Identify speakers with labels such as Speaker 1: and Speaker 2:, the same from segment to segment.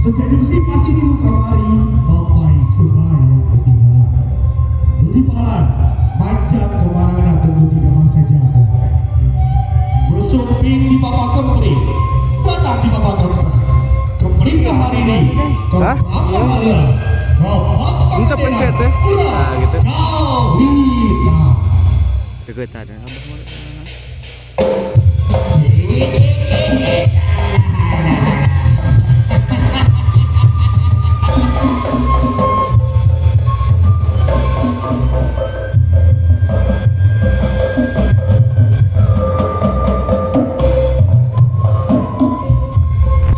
Speaker 1: Sejadusi pasti di kamari Bapai Sumaya ketinggalan. Budi palan manjat kemarana tunggu di mangsa jaga. Besumping di Bapak Kempri, batang di Bapak Kempri. Kempri hari ini,
Speaker 2: Hah?
Speaker 1: Kempri Bapak
Speaker 2: Untuk pencet teh. Nah, gitu.
Speaker 1: Kawita.
Speaker 2: Deket ada abah mah.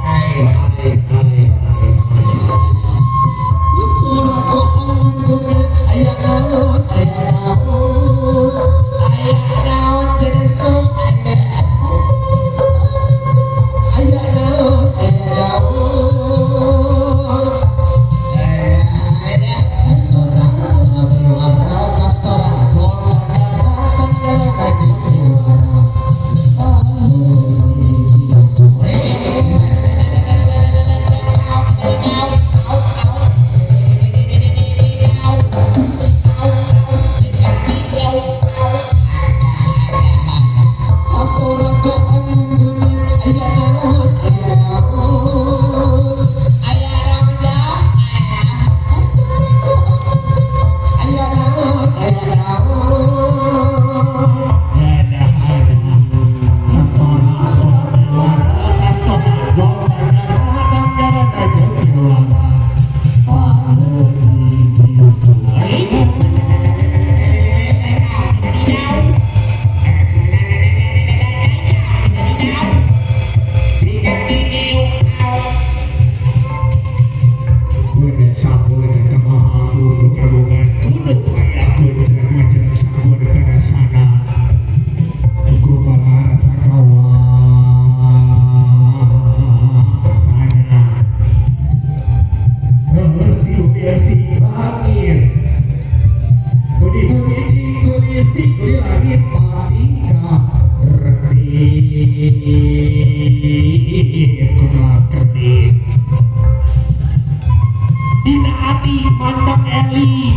Speaker 1: Hai, hai, hai, hai, hai. Suara aya naon, aya naon, aya naon jadi ada, aya naon, aya naon, aya kasora sabiwara kasora tenggara kajiwara. Dina ati mandang eli,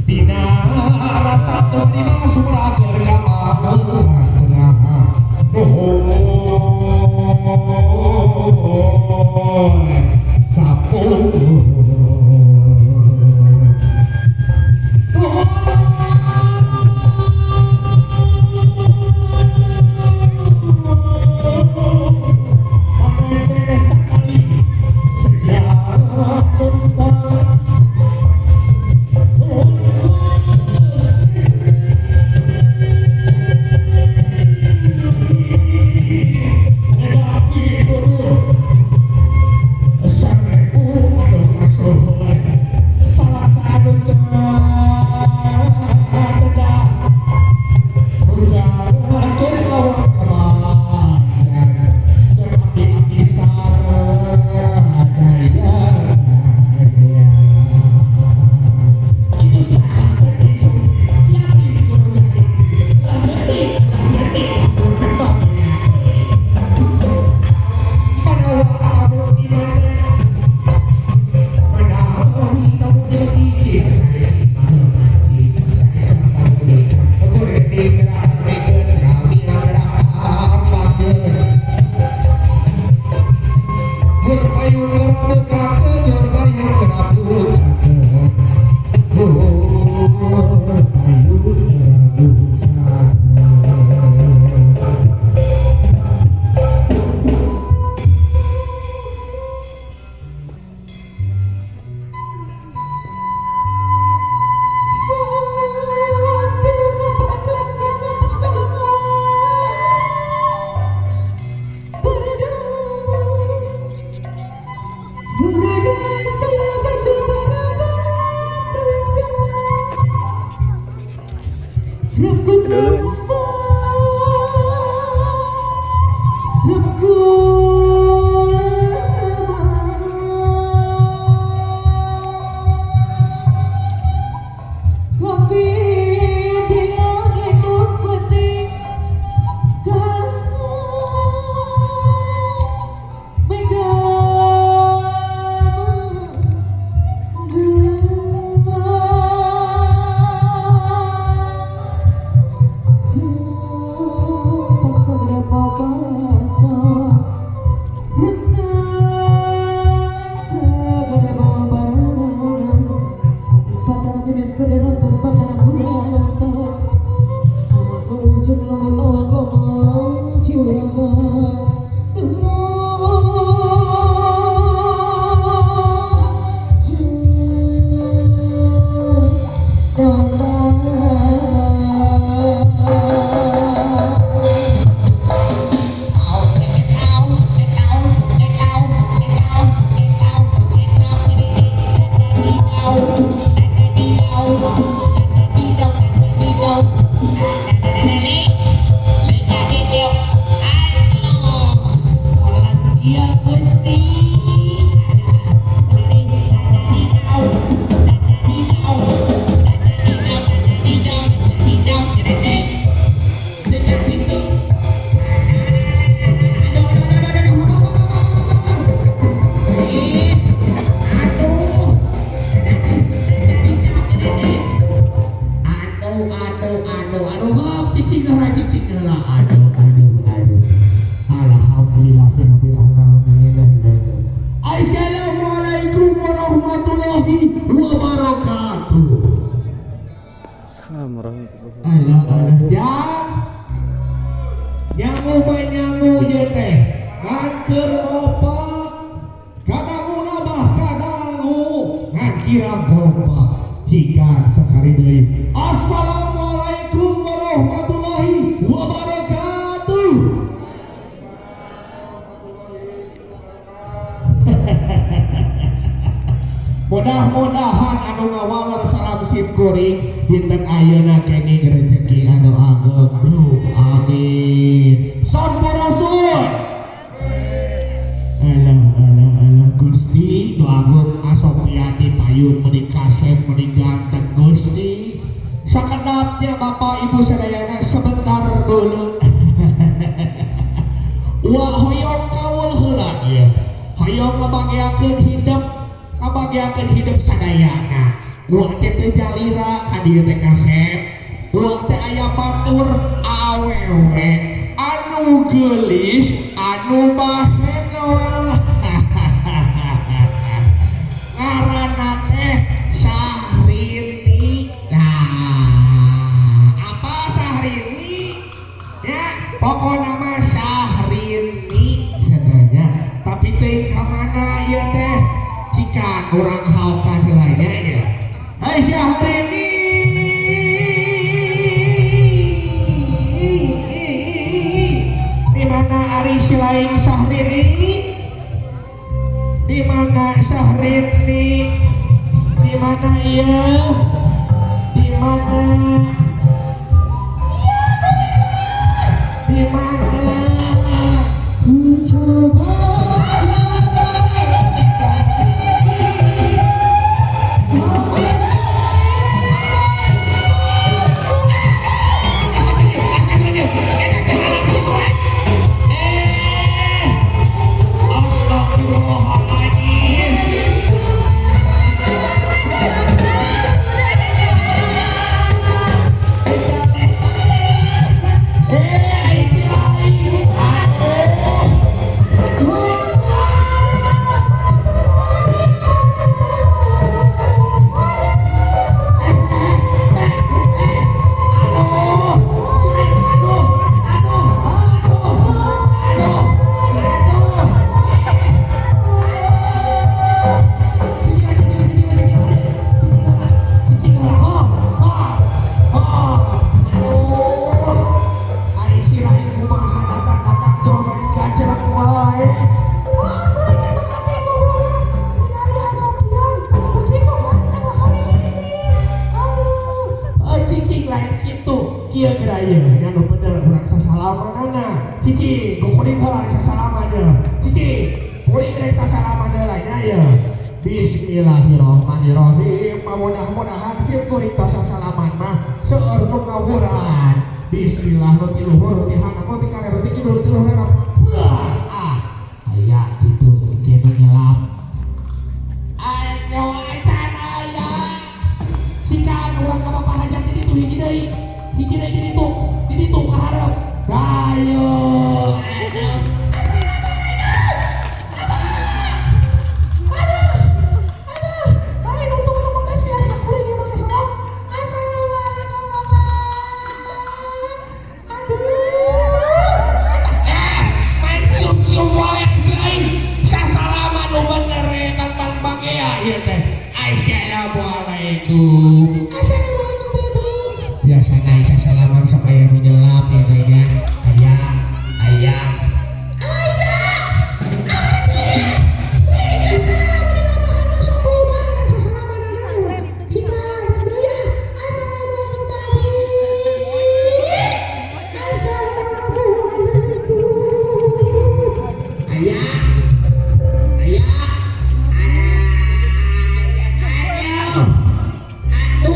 Speaker 1: Dina rasa dina surager nuhun sampun. Sekali sejarah tentang heula. Aduh, aduh, aduh. Alhamdulillah rabbil alamin. Assalamualaikum warahmatullahi wabarakatuh.
Speaker 2: Assalamualaikum warahmatullahi.
Speaker 1: Alah, alah, jang. Nyangu mah nyangu ye teh. Ngan keur ngopak. Kadangu nabah kadangu ngan kirang kompak. Cikan sakali deui. Assalamualaikum warahmatullahi wabarakatuh. Mudah-mudahan anu ngawaler salam sim kuring dinten ayeuna kenging rezeki anu ageng. Duh, amin. Sampurasun. Alah, alah, alah, Gusti nu agung Asopian di payun meuni kasep meuni ganteng Gusti. Sakedapnya Bapak Ibu sadayana sebentar dulu. Wa hoyong kaul heula ieu. Hoyong ngabagiakeun hidup, ngabagiakeun hidup sadayana. Wa teh teu jalira ka dieu teh kasep. Wa teh aya batur awewe anu geulis anu bahenol. Ngaranna teh Syahrini. Nah, apa Syahrini? Ya, pokokna mah Syahrini sadaya. Tapi teh ka mana ieu teh? Jika urang haokan heula nya ieu. Hai Syahrini. Di mana ari si lain Syahrini? Di mana Syahrini? Di mana ieu? Di mana? Di mana? Ku coba. Astagfirullahaladzim. Eh, si lain. Aduh. Aduh, si lain. Aduh, aduh, aduh, aduh, aduh. Cicing, cicing, cicing, cicing, cicing, cicing, ho, ho, ho. Aduh, ari si lain kumaha datang-datang joget gajlek wae.
Speaker 3: Ah, kuring teh banget teh boboga. Ningali Asopian, begitu ganteng hari ini.
Speaker 1: Aduh, eh, cicing lain kitu. Kieu geura ieu, nya nu bener urang sasalamanana. Cicing, ku kuring heula sasalaman ye. Cicing, kuring rek sasalaman heula nya ieu. Bismillahirrahmanirrahim. Mudah-mudahan sim kuring tos sasalaman mah seueur nu ngawuran. Bismillah nu ti luhur, nu ti handap, nu ti kaler, nu ti kidul, nu ti luhur. Wah, ah, aya kitu kieu nu nyelap. Ayo acan aya. Cikan urang ka Bapak hajat di ditu hiji deui. Hiji deui di ditu, di ditu ka hareup. Ayo. Aduh.
Speaker 3: Aduh, aduh, lain untuk ketemu Mesias yang kuring ieu mah salam. Assalamualaikum Bapak. Aduh.
Speaker 1: Eh, main cium-cium wae si aing. Sasalaman nu bener we tentang bagea ieu teh. Assalamualaikum.
Speaker 3: Assalamualaikum Bapak.
Speaker 1: Biasana sasalaman sok aya nu nyelap ya teh nya. Aya, aya.
Speaker 3: Ayah. Aduh. Biasana lamun ditambahan mah sok boga dan sasalaman Cika, deui ah. Assalamualaikum Pak Haji. Assalamualaikum.
Speaker 1: Aya. Aya. Aduh. Aduh.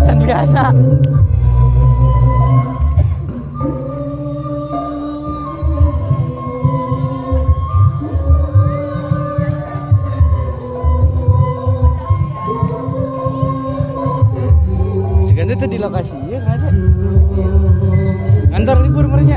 Speaker 2: Can biasa. Seganti tuh di lokasi ya kan sih. Ngantor libur merenya.